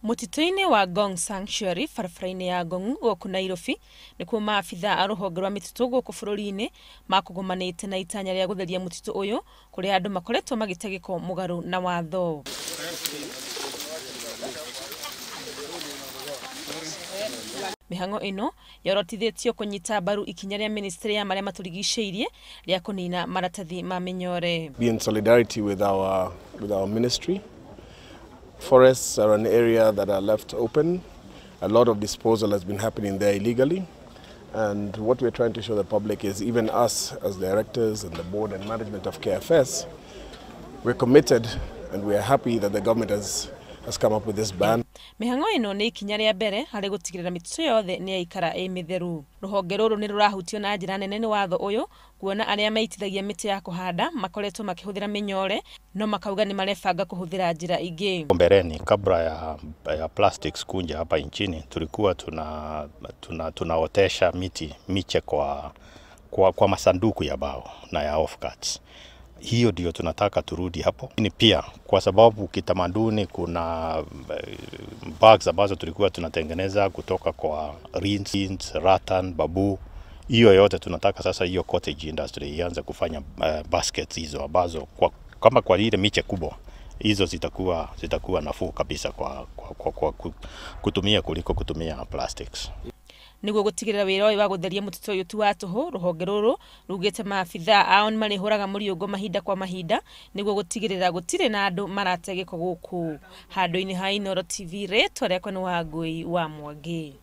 Mũtitũ-inĩ wa Ngong Sanctuary barabara-inĩ ya Ngong gũkũ Nairobi nĩkuo maabitha a rũhonge rwa mĩtitũ gũkũ bũrũri-inĩ makũgomanĩte na itanya rĩa gũtheria mũtitũ ũyũ kũrĩa andũ makoretwo magĩte gĩko mũgarũ na watho. Mĩhang'o ĩno yorotithĩtio kũnyita mbaru ikinya rĩa ministry ya marĩa matũrigicĩirie rĩa kũnina maratathi ma mĩnyore. Be in solidarity with our ministry. Forests are an area that are left open. A lot of disposal has been happening there illegally. And what we're trying to show the public is even us as directors and the board and management of KFS, we're committed and we are happy that the government has come up with this ban. Mĩhang'o ĩno nĩ ikinya rĩa mbere harĩ gũtigĩrĩra mĩtitũ yothe nĩ yaikara ĩ mĩtheru. Rũhonge rũrũ nĩ rũrahutio na njĩra nene nĩ watho ũyũ kuona arĩa maitithagia mĩtĩ ya kũhanda makoretwo makĩhũthĩra mĩnyore no makauga nĩ marebanga kũhũthĩra njĩra ingĩ. Mbeleni kabla ya plastics kuja hapa nchini tulikuwa tunaotesha miti miche kwa masanduku ya bao na ya offcuts. Hiyo ndio tunataka turudi hapo. Ni pia kwa sababu kitamaduni kuna bags ambazo tulikuwa tunatengeneza kutoka kwa reeds, rattan, bamboo. Hiyo yote tunataka sasa hiyo cottage industry ianze kufanya baskets hizo ambazo kama kwa ile miche kubwa hizo zitakuwa nafuu kabisa kwa kutumia kuliko kutumia plastics. Niguo gutigirira wira uyu wa gutheria mutito uyu ti wa tuhu, ruhonge ruru rugite maabithaa ao ni marihuraga muriungo mahinda kwa mahinda niguo gutigirira gutire na andu marate giko guku. Handu-ini ha Inooro TV, ritwa riakwa ni Wangui wa Mwangi.